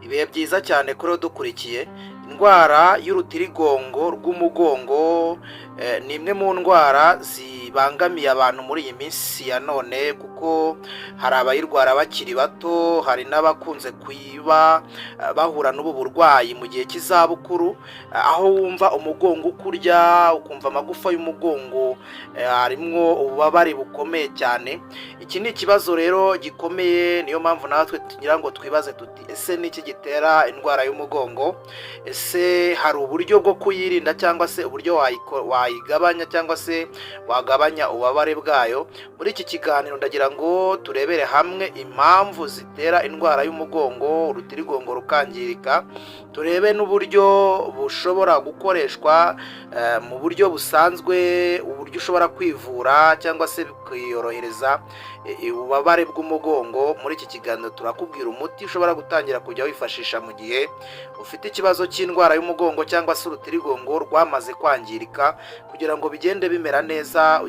Ibihe byiza cyane kuri dukurikiye. Indwara y'urutirigongo rw'umugongo ni imwe mu ndwara zibangamiye abantu muri iyi minsi ya none, kuko hari abayirwara bakiri bato, hari n'abakunze kuyiba bahura n'ubu burwayi mu gihe cy'izabukuru, aho wumva umugongo ukurya, ukumva amagufa y'umugongo harimwo ububabare bukomeye cyane. Iki ni ikibazo rero gikomeye, niyo mpamvu natwe tugira ngo twibaze tuti: "Ese ni iki gitera indwara y'umugongo? Ese hari uburyo bwo kuyirinda cyangwa se uburyo wayigabanya cyangwa se wagabanya ububabare bwayo?" Muri iki kiganiro ndagira ngo turebere hamwe impamvu zitera indwara y'umugongo, urutirigongo rukangirika, turebe n'uburyo bushobora gukoreshwa mu buryo busanzwe, uburyo ushobora kwivura cyangwa se kwiyorohereza ububabare bw'umugongo. Muri iki kiganiro turakubwira umuti ushobora gutangira kujya wifashisha mu gihe ufite ikibazo cy'indwara y'umugongo cyangwa se urutirigongo rwamaze kwangirika, kugira ngo bigende bimera neza.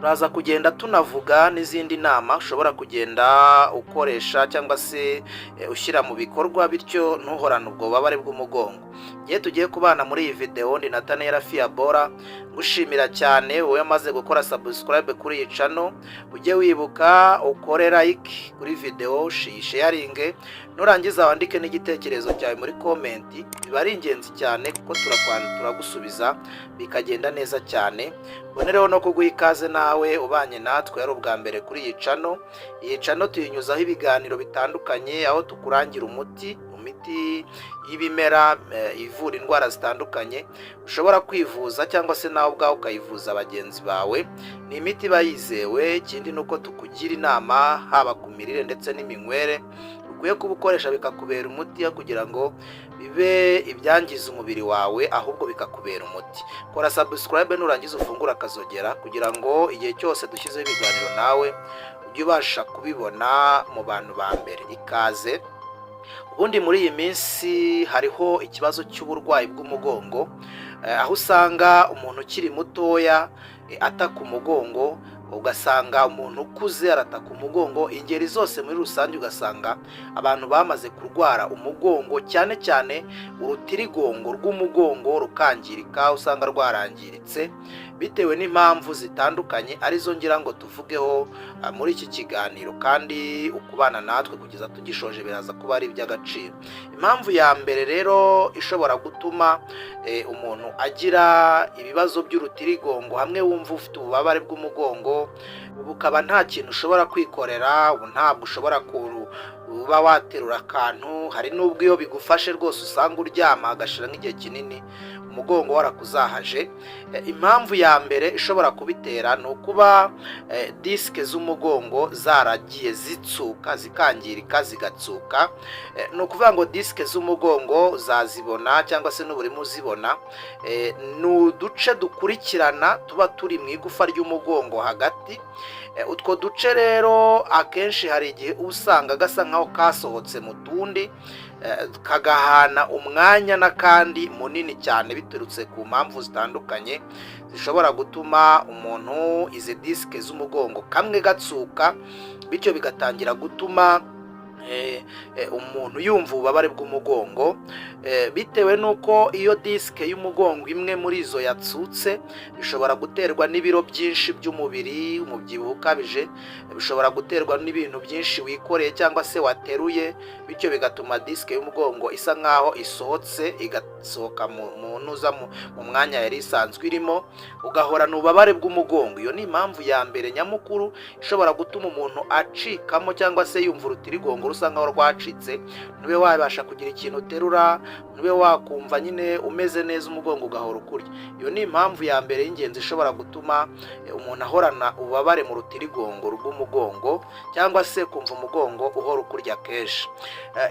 Turaza kugenda tunavuga n'izindi nama ushobora kugenda ukoresha cyangwa se ushyira mu bikorwa, bityo ntuhorane ubwo bubabare bw'umugongo. Igihe tugiye kubana muri iyi videwo ndi Natanera Fiabora, ngushimira cyane wowe amaze gukora subscribe kuri iyi channel. Ujye wibuka ukore like kuri videwo, sharinge, nurangiza wandike n'igitekerezo cyawe muri comment. Biba ari ingenzi cyane kuko turagusubiza bikagenda neza cyane. Mbonereho no kuguha ikaze nawe ubanye natwe ari ubwa mbere kuri iyi channel. Iyi channel tuyinyuzaho ibiganiro bitandukanye, aho tukurangira umuti, imiti y'ibimera ivura indwara zitandukanye ushobora kwivuza cyangwa se nawe ubwawe ukayivuza bagenzi bawe. Ni imiti iba yizewe. Ikindi ni uko tukugira inama haba ku mirire ndetse n'iminywere ukwiye kuba ukoresha, bikakubera umuti kugira ngo bibe ibyangiza umubiri wawe, ahubwo bikakubera umuti. Kora subscribe, nurangiza ufungure akazogera, kugira ngo igihe cyose dushyizeho ibiganiro nawe ujye ubasha kubibona mu bantu ba mbere. Ikaze. Ubundi muri iyi minsi hariho ikibazo cy'uburwayi bw'umugongo, aho usanga umuntu ukiri mutoya ataka umugongo, ugasanga umuntu ukuze arataka umugongo, ingeri zose muri rusange ugasanga abantu bamaze kurwara umugongo, cyane cyane urutirigongo rw'umugongo rukangirika, usanga rwarangiritse bitewe n'impamvu zitandukanye, arizo ngira ngo tuvugeho muri iki kiganiro. Kandi ukubana natwe kugeza tugishoje biraza kuba ari iby'agaciro. Impamvu ya mbere rero ishobora gutuma umuntu agira ibibazo by'urutirigongo, hamwe wumva ufite ububabare bw'umugongo, bukaba nta kintu ushobora kwikorera, ubu ntabwo ushobora kuba waterura akantu, hari n'ubwo iyo bigufashe rwose usanga uryama hagashira nk'igihe kinini umugongo warakuzahaje. Impamvu ya mbere ishobora kubitera ni ukuba disike z'umugongo zaragiye zitsuka, zikangirika, zigatsuka. Ni ukuvuga ngo disike z'umugongo uzazibona cyangwa se n'uburimo uzibona, ni uduce dukurikirana tuba turi mu igufa ry'umugongo hagati. Utwo duce rero akenshi hari igihe usanga gasa nkaho kasohotse mu tundi, kagahana umwanya n'akandi munini cyane, biturutse ku mpamvu zitandukanye zishobora gutuma umuntu izi disike z'umugongo kamwe gatsuka, bityo bigatangira gutuma umuntu yumva ububabare bw'umugongo, bitewe n'uko iyo disike y'umugongo imwe muri izo yatsutse. Bishobora guterwa n'ibiro byinshi by'umubiri, umubyibuho ukabije, bishobora guterwa n'ibintu byinshi wikoreye cyangwa se wateruye, bityo bigatuma disike y'umugongo isa nkaho isohotse, igasohoka mu ntuza mu mwanya yari isanzwe irimo, ugahorana ububabare bw'umugongo. Iyo ni impamvu ya mbere nyamukuru ishobora gutuma umuntu acikamo cyangwa se yumva urutirigongo rusa nkaho rwacitse, ntube wabasha kugira ikintu uterura, ntube wakumva nyine umeze neza, umugongo ugahora ukurya. Iyo ni impamvu ya mbere y'ingenzi ishobora gutuma umuntu ahorana ububabare mu rutirigongo rw'umugongo cyangwa se kumva umugongo uhora ukurya kenshi.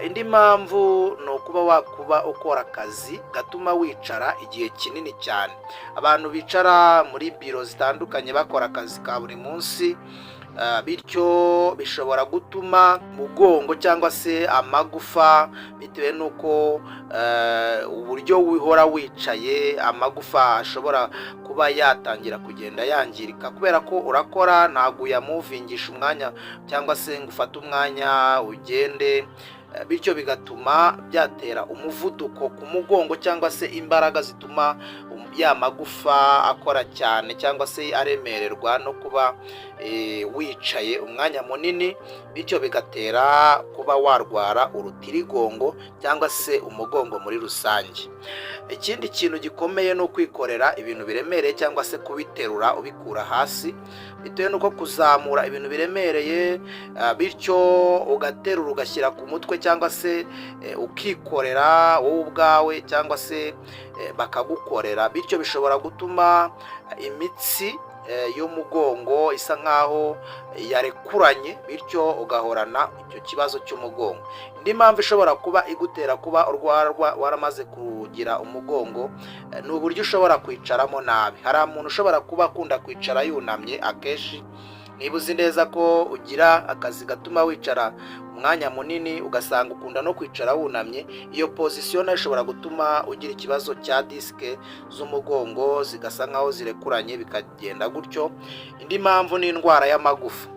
Indi mpamvu ni ukuba wakuba ukora akazi gatuma wicara igihe kinini cyane. Abantu bicara muri biro zitandukanye bakora akazi ka buri munsi, bityo bishobora gutuma umugongo cyangwa se amagufa, bitewe n'uko uburyo wihora wicaye, amagufa ashobora kuba yatangira kugenda yangirika, kubera ko urakora, ntabwo uyamuvingisha umwanya cyangwa se ngo ufate umwanya ugende. Bityo bigatuma byatera umuvuduko ku mugongo cyangwa se imbaraga zituma ya magufa akora cyane cyangwa se aremererwa no kuba wicaye umwanya munini, bityo bigatera kuba warwara urutirigongo cyangwa se umugongo muri rusange. Ikindi kintu gikomeye ni ukwikorera ibintu biremereye cyangwa se kubiterura ubikura hasi, bitewe n'uko kuzamura ibintu biremereye, bityo ugaterura ugashyira ku mutwe cyangwa se ukikorera wowe ubwawe cyangwa se bakagukorera, bityo bishobora gutuma imitsi y'umugongo isa nkaho yarekuranye, bityo ugahorana icyo kibazo cy'umugongo. Indi mpamvu ishobora kuba igutera kuba urwara waramaze kugira umugongo ni uburyo ushobora kwicaramo nabi. Hari umuntu ushobora kuba akunda kwicara yunamye akenshi. Niba uzi neza ko ugira akazi gatuma wicara umwanya munini, ugasanga ukunda no kwicara wunamye, iyo position nayo ishobora gutuma ugira ikibazo cya disque z'umugongo zigasa nkaho zirekuranye, bikagenda gutyo. Indi mpamvu ni indwara y'amagufa.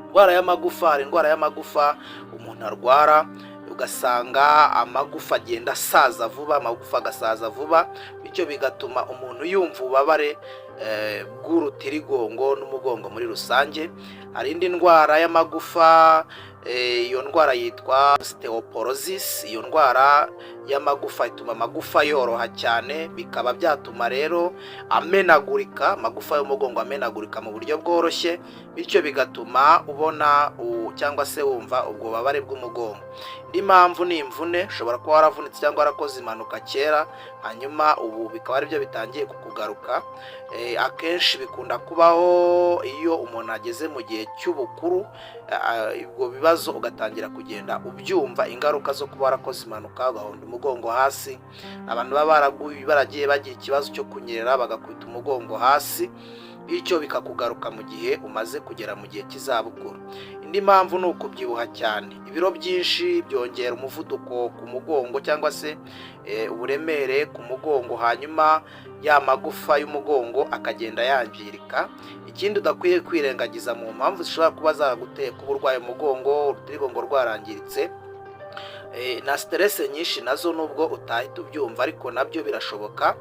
Indwara y'amagufa, hari indwara y'amagufa umuntu arwara ugasanga amagufa agenda asaza vuba, amagufa agasaza vuba, bityo bigatuma umuntu yumva ububabare bw'urutirigongo n'umugongo muri rusange. Hari indi ndwara y'amagufa, iyo ndwara yitwa osteoporosis. Iyo ndwara y'amagufa ituma amagufa yoroha cyane, bikaba byatuma rero amenagurika, amagufa y'umugongo amenagurika mu buryo bworoshye, bityo bigatuma ubona cyangwa se wumva ubwo bubabare bw'umugongo. Indi mpamvu ni imvune. Ushobora kuba waravunitse cyangwa warakoze impanuka kera, hanyuma ubu bikaba aribyo bitangiye kukugaruka. Akenshi bikunda kubaho iyo umuntu ageze mu gihe cy'ubukuru, ubwo bibazo ugatangira kugenda ubyumva, ingaruka zo kuba warakoze impanuka ugahonda umugongo hasi. Abantu baba baragiye bagira ikibazo cyo kunyerera bagakubita umugongo hasi, bityo bikakugaruka mu gihe umaze kugera mu gihe cy'izabukuru. Indi mpamvu ni ukubyibuha cyane. Ibiro byinshi byongera umuvuduko ku mugongo cyangwa se uburemere ku mugongo, hanyuma ya magufa y'umugongo akagenda yangirika. Ikindi udakwiye kwirengagiza mu mpamvu zishobora kuba zaraguteye kuba urwaye umugongo, urutirigongo rwarangiritse, na stress nyinshi nazo, nubwo utahita ubyumva ariko nabyo birashoboka,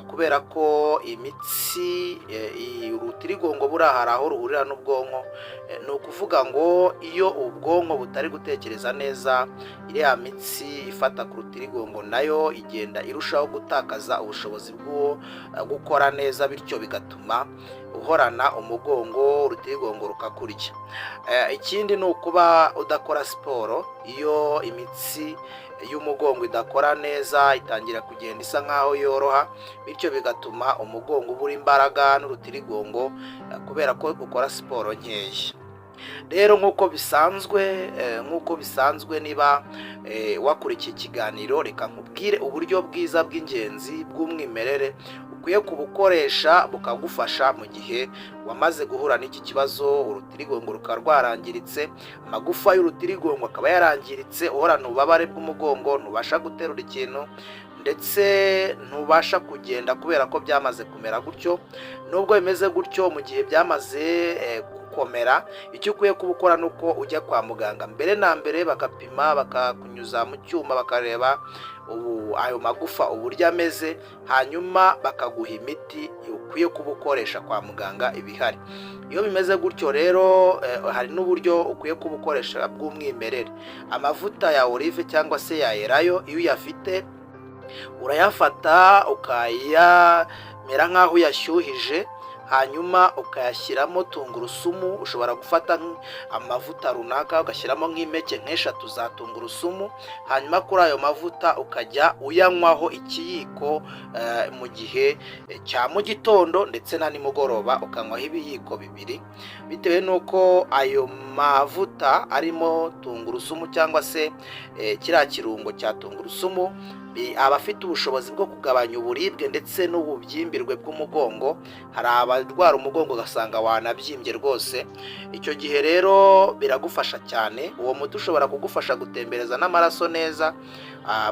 kubera ko imitsi, urutirigongo buriya hari aho ruhurira n'ubwonko. Ni ukuvuga ngo iyo ubwonko butari gutekereza neza, iriya mitsi ifata ku rutirigongo nayo igenda irushaho gutakaza ubushobozi bwo gukora neza, bityo bigatuma uhorana umugongo, urutirigongo rukakurya. Ikindi ni ukuba udakora siporo. Iyo imitsi y'umugongo idakora neza, itangira kugenda isa nkaho yoroha, bityo bigatuma umugongo ubura imbaraga n'urutirigongo, kubera ko ukora siporo nkeya. Rero nk'uko bisanzwe, niba wakurikiye ikiganiro, reka nkubwire uburyo bwiza bw'ingenzi bw'umwimerere ukwiye kubukoresha bukagufasha mu gihe wamaze guhura n'iki kibazo, urutirigongo rukaba rwarangiritse, amagufa y'urutirigongo akaba yarangiritse, uhorana ububabare bw'umugongo, ntubasha guterura ikintu ndetse ntubasha kugenda kubera ko byamaze kumera gutyo. Nubwo bimeze gutyo, mu gihe byamaze gukomera, icyo ukwiye kuba ukora ni uko ujya kwa muganga mbere na mbere, bakapima, bakakunyuza mu cyuma, bakareba ubu ayo magufa uburyo ameze, hanyuma bakaguha imiti ukwiye kuba ukoresha kwa muganga ibihari. Iyo bimeze gutyo rero, hari n'uburyo ukwiye kuba ukoresha bw'umwimerere. Amavuta ya olive cyangwa se ya elayo, iyo uyafite urayafata ukayamera nk'aho uyashyuhije, hanyuma ukayashyiramo tungurusumu. Ushobora gufata amavuta runaka ugashyiramo nk'impeke nk'eshatu za tungurusumu, hanyuma kuri ayo mavuta ukajya uyanywaho ikiyiko mu gihe cya mu gitondo ndetse na nimugoroba, ukanywaho ibiyiko 2, bitewe n'uko ayo mavuta arimo tungurusumu cyangwa se kiriya kirungo cya tungurusumu, aba afite ubushobozi bwo kugabanya uburibwe ndetse n'ububyimbirwe bw'umugongo. Hari abarwara umugongo ugasanga wanabyimbye rwose, icyo gihe rero biragufasha cyane. Uwo muti ushobora kugufasha gutembereza n'amaraso neza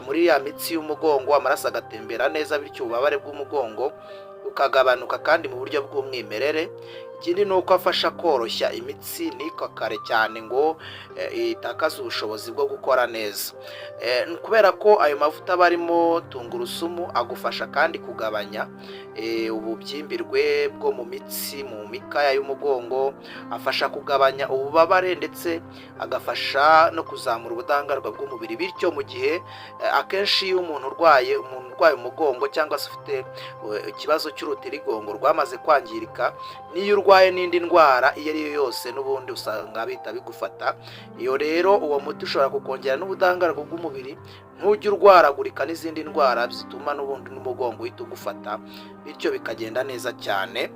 muri ya mitsi y'umugongo, amaraso agatembera neza, bityo ububabare bw'umugongo bukagabanuka kandi mu buryo bw'umwimerere. Ikindi ni uko afasha koroshya imitsi ntikakare cyane ngo itakaze ubushobozi bwo gukora neza. Kubera ko ayo mavuta aba arimo tungurusumu, agufasha kandi kugabanya ububyimbirwe bwo mu mitsi, mu mikaya y'umugongo, afasha kugabanya ububabare, ndetse agafasha no kuzamura ubudahangarwa bw'umubiri. Bityo mu gihe akenshi iyo umuntu urwaye umugongo cyangwa se ufite ikibazo cy'urutirigongo rwamaze kwangirika, n'iyo urwaye n'indi ndwara iyo ari yo yose, n'ubundi usanga bihita bigufata. Iyo rero uwo muti ushobora kukongera n'ubudahangarwa bw'umubiri, ntujye urwaragurika n'izindi ndwara zituma n'ubundi n'umugongo uhita ugufata, bityo bikagenda neza cyane.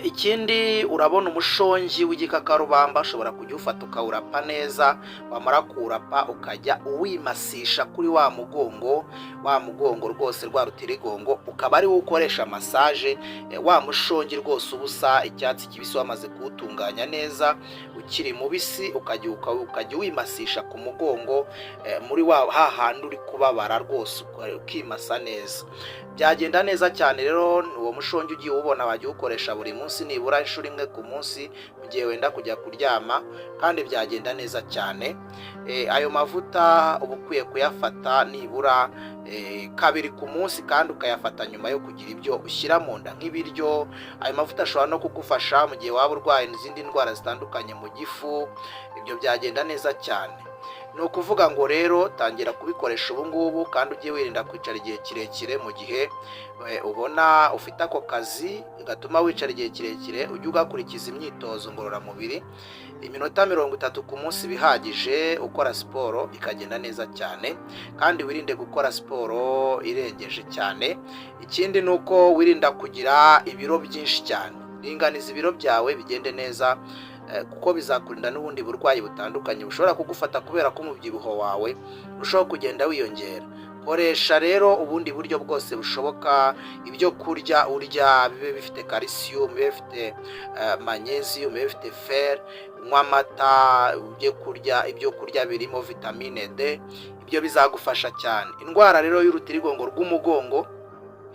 Ikindi urabona umushongi w'igikakarubamba ushobora kujya ufata ukawurapa neza, wamara kuwurapa ukajya uwimasisha kuri wa mugongo rwose, rwa rutirigongo, ukaba ari wo ukoresha massage. Wa mushongi rwose uba usa icyatsi kibisi wamaze kuwutunganya neza ukiri mubisi, ukajya uwimasisha ku mugongo, muri wa hahandi uri kubabara rwose, ukimasa neza, byagenda neza cyane. Rero uwo mushongi ugiye uwubona, wajya uwukoresha buri munsi, nibura inshuro imwe ku munsi mu gihe wenda kujya kuryama, kandi byagenda neza cyane. Ayo mavuta uba ukwiye kuyafata nibura kabiri ku munsi, kandi ukayafata nyuma yo kugira ibyo ushyira mu nda nk'ibiryo. Ayo mavuta ashobora no kugufasha mu gihe waba urwaye izindi ndwara zitandukanye mu gifu, ibyo byagenda neza cyane. Ni ukuvuga ngo rero tangira kubikoresha ubu ngubu, kandi ujye wirinda kwicara igihe kirekire. Mu gihe ubona ufite ako kazi gatuma wicara igihe kirekire, ujye ugakurikiza imyitozo ngororamubiri. Iminota 30 ku munsi bihagije ukora siporo, bikagenda neza cyane, kandi wirinde gukora siporo irengeje cyane. Ikindi ni uko wirinda kugira ibiro byinshi cyane. Ringaniza ibiro byawe bigende neza, kuko bizakurinda n'ubundi burwayi butandukanye bushobora kugufata kubera ko umubyibuho wawe urushaho kugenda wiyongera. Koresha rero ubundi buryo bwose bushoboka. Ibyo kurya urya bibe bifite calcium, bibe bifite magnesium, bibe bifite fer. Unywa amata, ujye kurya ibyo kurya birimo vitamine D, ibyo bizagufasha cyane. Indwara rero y'urutirigongo rw'umugongo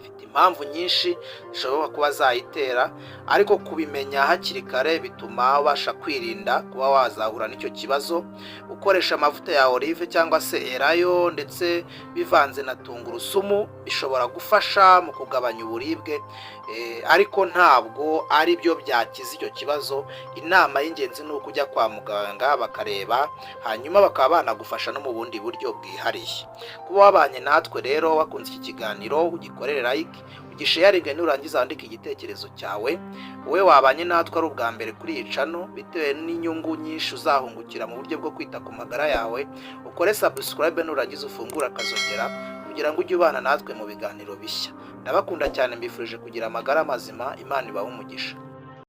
ifite impamvu nyinshi zishobora kuba zayitera, ariko kubimenya hakiri kare bituma ubasha kwirinda kuba wazahura n'icyo kibazo. Ukoresha amavuta ya olive cyangwa se elayo, ndetse bivanze na tungurusumu, bishobora gufasha mu kugabanya uburibwe, ariko ntabwo ari byo byakiza icyo kibazo. Inama y'ingenzi ni uko ujya kwa muganga bakareba, hanyuma bakaba banagufasha no mu bundi buryo bwihariye. Kuba wabanye natwe rero, wakunze iki kiganiro, ugikorere like, ugisharinge, nurangiza wandike igitekerezo cyawe. Wowe wabanye natwe ari ubwa mbere kuri iyi channel, bitewe n'inyungu nyinshi uzahungukira mu buryo bwo kwita ku magara yawe, ukore subscribe, nurangiza ufungure akazogera kugira ngo ujye ubana natwe mu biganiro bishya. Ndabakunda cyane, mbifurije kugira amagara mazima. Imana ibahe umugisha.